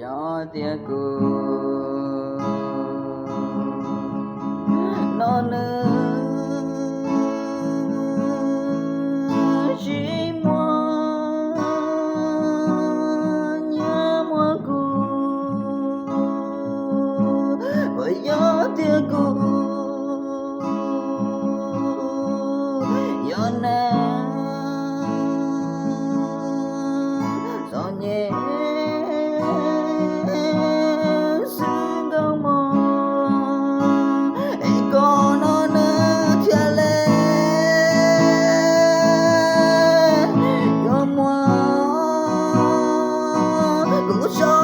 Yog tias kuv no nws tsis muaj nyiaj muaj kub, uas yog tias kuv yog neeg txom nyem xwb nkauj mog, es koj no nws thiaj li yuav muab kuv tso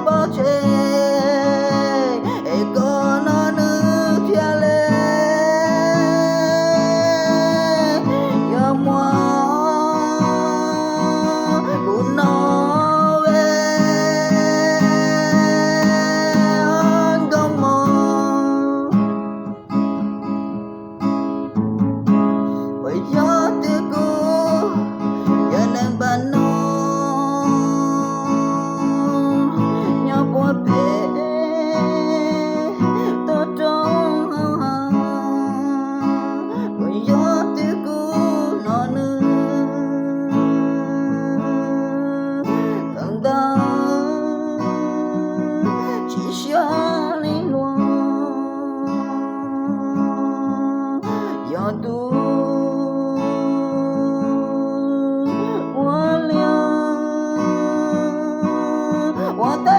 pov tseg, es koj no nws thiaj li yuav muab kuv no nkauj mog, uas yog tias kuv yog neeg npam no nyob puag pem toj roob, uas yog tias kuv no nws kawm ntawv tsis siab li luag, yog tus ua liaj ua teb